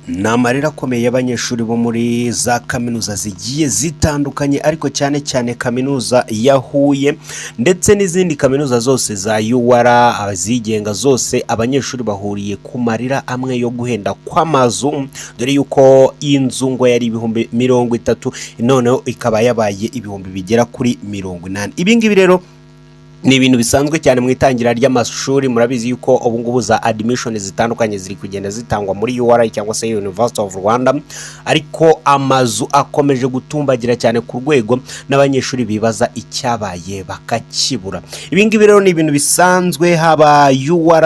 Ni amarira akomeye y'abanyeshuri bo muri za kaminuza zigiye zitandukanye, ariko cyane cyane kaminuza ya Huye ndetse n'izindi kaminuza zose za UR, azigenga zose. Abanyeshuri bahuriye ku marira amwe yo guhenda kw'amazu, dore yuko inzu ngo yari 30,000, noneho ikaba yabaye ibihumbi bigera kuri 80. Ibi ngibi rero ni ibintu bisanzwe cyane mu itangira ry'amashuri. Murabizi yuko ubu ngubu za admission zitandukanye ziri kugenda zitangwa muri UR cyangwa se University of Rwanda, ariko amazu akomeje gutumbagira cyane ku rwego n'abanyeshuri bibaza icyabaye bakakibura. Ibi ngibi rero ni ibintu bisanzwe, haba UR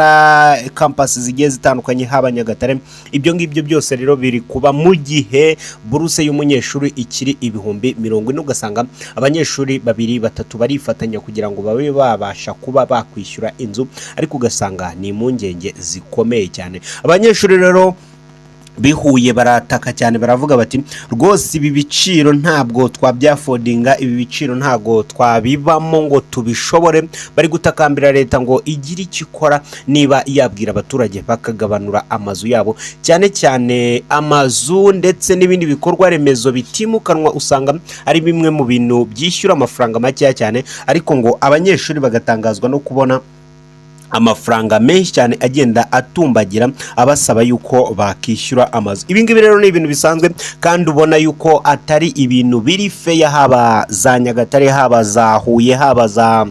campus zigiye zitandukanye, haba Nyagatare. Ibyo ngibyo byose rero biri kuba mu gihe buruse y'umunyeshuri ikiri 40,000, ugasanga abanyeshuri babiri, batatu barifatanya kugira ngo babe babasha kuba bakwishyura inzu, ariko ugasanga ni impungenge zikomeye cyane. Abanyeshuri rero bihuye barataka cyane, baravuga bati: "Rwose ibi biciro ntabwo twabyaffordinga, ibi biciro ntabwo twabibamo ngo tubishobore." Bari gutakambira leta ngo igire icyo ikora, niba yabwira abaturage bakagabanura amazu yabo, cyane cyane amazu ndetse n'ibindi bikorwa remezo bitimukanwa, usanga ari bimwe mu bintu byishyura amafaranga makeya cyane, ariko ngo abanyeshuri bagatangazwa no kubona amafaranga menshi cyane agenda atumbagira, abasaba yuko bakishyura amazu. Ibi ngibi rero ni ibintu bisanzwe kandi ubona yuko atari ibintu biri fair, haba za Nyagatare, haba za Huye, haba za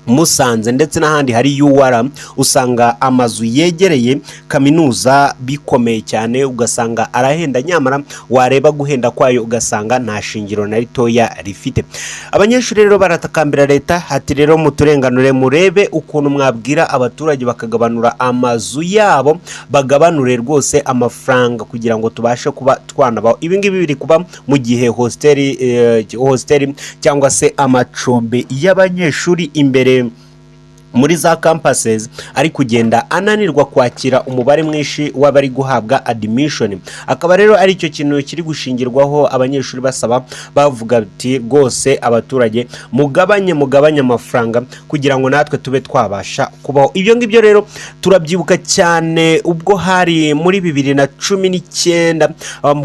Musanze ndetse n'ahandi hari UR. Usanga amazu yegereye kaminuza bikomeye cyane, ugasanga arahenda, nyamara wareba guhenda kwayo ugasanga nta shingiro na ritoya rifite. Abanyeshuri rero baratakambira leta ati: "Rero muturenganure, murebe ukuntu mwabwira abaturage bakagabanura amazu yabo, bagabanure rwose amafaranga kugira ngo tubashe kuba twanabaho." Ibi ngibi biri kuba mu gihe hostel cyangwa se amacumbi y'abanyeshuri imbere muri za campuses ari kugenda ananirwa kwakira umubare mwinshi w'abari guhabwa admission. Akaba rero ari icyo kintu kiri gushingirwaho abanyeshuri basaba, bavuga ati: "Rwose abaturage mugabanye, mugabanye amafaranga kugira ngo natwe tube twabasha kubaho." Ibyo ngibyo rero turabyibuka cyane ubwo hari muri 2019,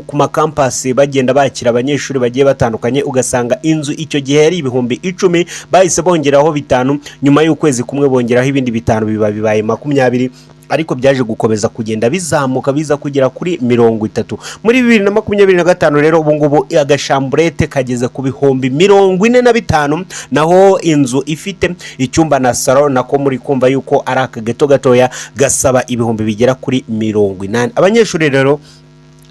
ku macampus bagenda bakira abanyeshuri bagiye batandukanye, ugasanga inzu icyo gihe yari 10,000, bahise bongeraho 5, nyuma y'ukwezi kumwe bongeraho ibindi 5, biba bibaye 20, ariko byaje gukomeza kugenda bizamuka, biza kugera kuri 30 muri 2025. Rero ubu ngubu agachambrette kageze ku 45,000, naho inzu ifite icyumba na salon, nako muri kumva yuko ari akaghetto gatoya, gasaba ibihumbi bigera kuri 80. Abanyeshuri rero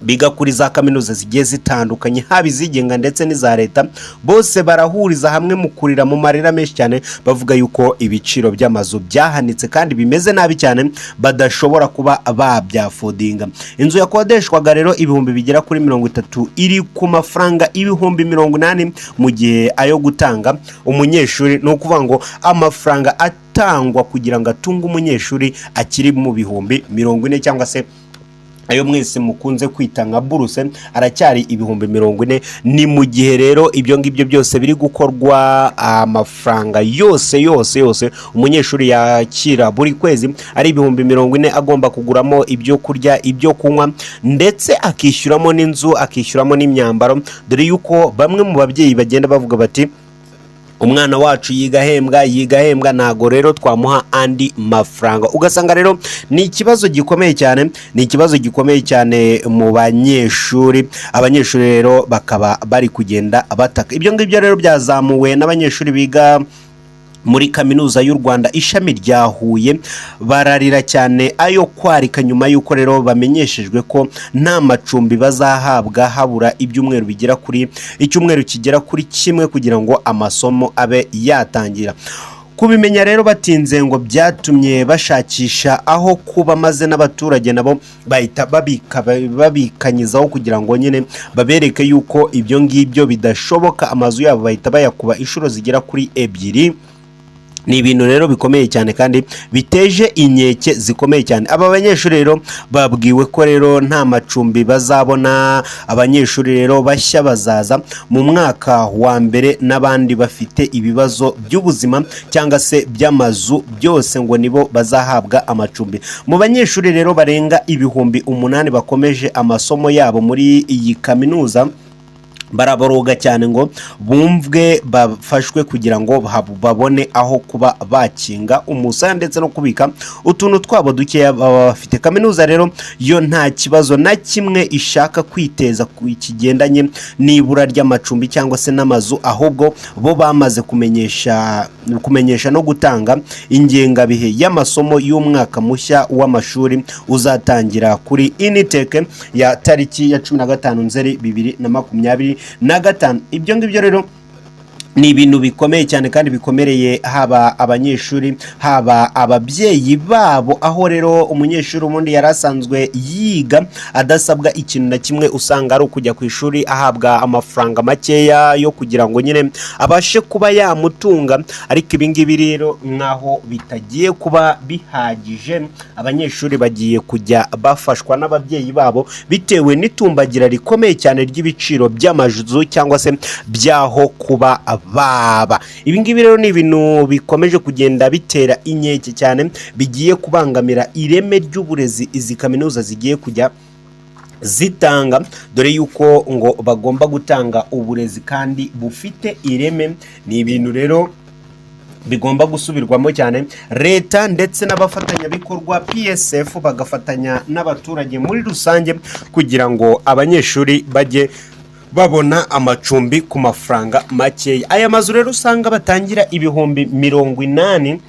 biga kuri za kaminuza zigiye zitandukanye, haba izigenga ndetse n'iza leta, bose barahuriza hamwe mu kurira mu marira menshi cyane, bavuga yuko ibiciro by'amazu byahanitse kandi bimeze nabi cyane, badashobora kuba babyaffordinga. Inzu yakodeshwaga rero ibihumbi bigera kuri 30 iri ku mafaranga 80,000, mu gihe ayo gutanga umunyeshuri, ni ukuvuga ngo amafaranga atangwa kugira ngo atunge umunyeshuri, akiri mu 40,000, cyangwa se ayo mwese mukunze kwita nka buruse, aracyari 40,000. Ni mu gihe rero ibyo ngibyo byose biri gukorwa, amafaranga yose yose yose umunyeshuri yakira buri kwezi ari 40,000, agomba kuguramo ibyo kurya, ibyo kunywa, ndetse akishyuramo n'inzu, akishyuramo n'imyambaro, dore yuko bamwe mu babyeyi bagenda bavuga bati: "Umwana wacu yiga ahembwa, yiga ahembwa, ntago rero twamuha andi mafaranga." Ugasanga rero ni ikibazo gikomeye cyane, ni ikibazo gikomeye cyane mu banyeshuri. Abanyeshuri rero bakaba bari kugenda bataka. Ibyo ngibyo rero byazamuwe n'abanyeshuri biga muri Kaminuza y'u Rwanda ishami rya Huye, bararira cyane ayo kwarika nyuma y'uko rero bamenyeshejwe ko nta macumbi bazahabwa habura ibyumweru bigera kuri icyumweru kigera kuri kimwe kugira ngo amasomo abe yatangira. Kubimenya rero batinze ngo byatumye bashakisha aho kuba, maze n'abaturage nabo bahita babikanyizaho kugira ngo nyine babereke yuko ibyo ngibyo bidashoboka. Amazu yabo bahita bayakuba inshuro zigera kuri ebyiri. Ni ibintu rero bikomeye cyane kandi biteje inkeke zikomeye cyane. Aba banyeshuri rero babwiwe ko rero nta macumbi bazabona. Abanyeshuri rero bashya bazaza mu mwaka wa mbere n'abandi bafite ibibazo by'ubuzima cyangwa se by'amazu, byose ngo nibo bazahabwa amacumbi. Mu banyeshuri rero barenga 8000 bakomeje amasomo yabo muri iyi kaminuza, baraboroga cyane ngo bumvwe, bafashwe kugira ngo babone aho kuba bakinga umusaya ndetse no kubika utuntu twabo dukeya baba bafite. Kaminuza rero yo nta kibazo na kimwe ishaka kwiteza ku kigendanye n'ibura ry'amacumbi cyangwa se n'amazu, ahubwo bo bamaze kumenyesha no gutanga ingengabihe y'amasomo y'umwaka mushya w'amashuri uzatangira kuri intake ya tariki ya 15 Nzeri 2025. Ibyo ngibyo rero ni ibintu bikomeye cyane kandi bikomereye haba abanyeshuri, haba ababyeyi babo, aho rero umunyeshuri ubundi yari asanzwe yiga adasabwa ikintu na kimwe, usanga ari ukujya ku ishuri ahabwa amafaranga makeya yo kugira ngo nyine abashe kuba yamutunga. Ariko ibi ngibi rero nkaho bitagiye kuba bihagije, abanyeshuri bagiye kujya bafashwa n'ababyeyi babo bitewe n'itumbagira rikomeye cyane ry'ibiciro by'amazu cyangwa se by'aho kuba baba. Ibi ngibi rero ni ibintu bikomeje kugenda bitera inkeke cyane, bigiye kubangamira ireme ry'uburezi izi kaminuza zigiye kujya zitanga, dore yuko ngo bagomba gutanga uburezi kandi bufite ireme. Ni ibintu rero bigomba gusubirwamo cyane, leta ndetse n'abafatanyabikorwa PSF bagafatanya n'abaturage muri rusange kugira ngo abanyeshuri bajye babona amacumbi ku mafaranga makeya. Aya mazu rero usanga batangira 80,000.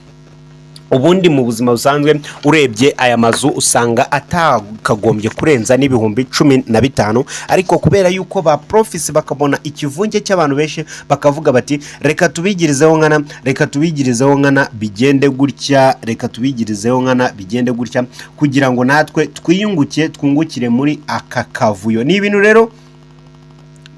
Ubundi mu buzima busanzwe urebye aya mazu usanga atakagombye kurenza n'15,000, ariko kubera yuko ba profisi bakabona ikivunge cy'abantu benshi, bakavuga bati: "Reka tubigirizeho nkana, reka tubigirizeho nkana bigende gutya, reka tubigirizeho nkana bigende gutya," kugira ngo natwe twiyunguke, twungukire muri aka kavuyo. Ni ibintu rero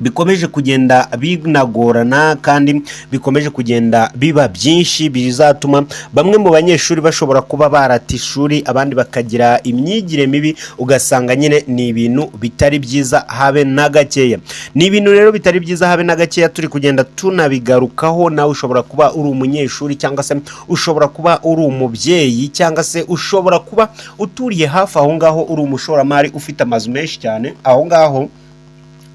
bikomeje kugenda binagorana kandi bikomeje kugenda biba byinshi, bizatuma bamwe mu banyeshuri bashobora kuba barata ishuri, abandi bakagira imyigire mibi, ugasanga nyine ni ibintu bitari byiza habe na gakeya. Ni ibintu rero bitari byiza habe na gakeya, turi kugenda tunabigarukaho. Nawe ushobora kuba uri umunyeshuri, cyangwa se ushobora kuba uri umubyeyi, cyangwa se ushobora kuba uturiye hafi aho ngaho, uri umushoramari ufite amazu menshi cyane aho ngaho,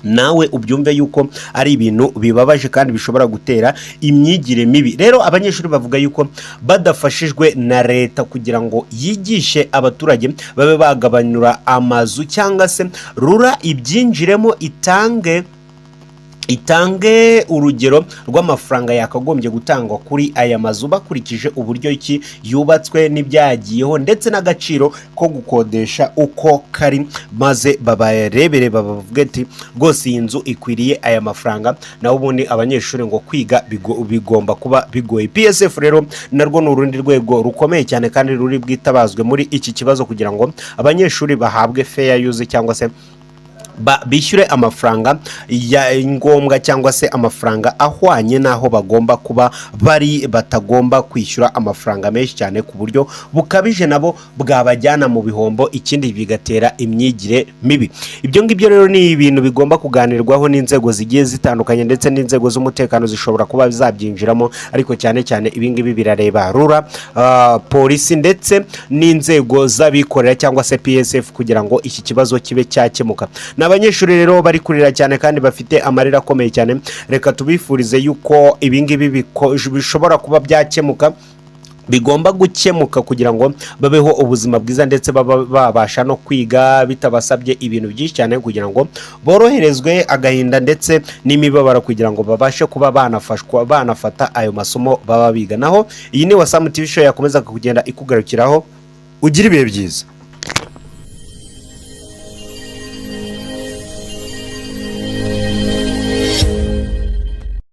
nawe ubyumve yuko ari ibintu bibabaje kandi bishobora gutera imyigire mibi. Rero abanyeshuri bavuga yuko badafashijwe na leta kugira ngo yigishe abaturage babe bagabanyura amazu, cyangwa se RURA ibyinjiremo, itange urugero rw'amafaranga yakagombye gutangwa kuri aya mazu bakurikije uburyo ki yubatswe n'ibyagiyeho ndetse n'agaciro ko gukodesha uko kari, maze babarebere babavuge ati: "Rwose iyi nzu ikwiriye aya mafaranga." Naho ubundi abanyeshuri ngo kwiga bigomba kuba bigoye. PSF rero narwo ni urundi rwego rukomeye cyane kandi ruri bwitabazwe muri iki kibazo kugira ngo abanyeshuri bahabwe fair use, cyangwa se bishyure amafaranga ya ngombwa, cyangwa se amafaranga ahwanye n'aho bagomba kuba bari, batagomba kwishyura amafaranga menshi cyane ku buryo bukabije nabo bwabajyana mu bihombo, ikindi bigatera imyigire mibi. Ibyo ngibyo rero ni ibintu bigomba kuganirwaho n'inzego zigiye zitandukanye, ndetse n'inzego z'umutekano zishobora kuba zabyinjiramo, ariko cyane cyane ibi ngibi birareba RURA, polisi ndetse n'inzego z'abikorera cyangwa se PSF kugira ngo iki kibazo kibe cyakemuka. Ni abanyeshuri rero bari kurira cyane kandi bafite amarira akomeye cyane. Reka tubifurize yuko ibi ngibi bishobora kuba byakemuka, bigomba gukemuka kugira ngo babeho ubuzima bwiza ndetse baba babasha no kwiga bitabasabye ibintu byinshi cyane, kugira ngo boroherezwe agahinda ndetse n'imibabaro, kugira ngo babashe kuba banafashwa banafata ayo masomo baba biga. Naho iyi ni Wasamu TV Show yakomezaga kugenda ikugarukiraho. Ugira ibihe byiza.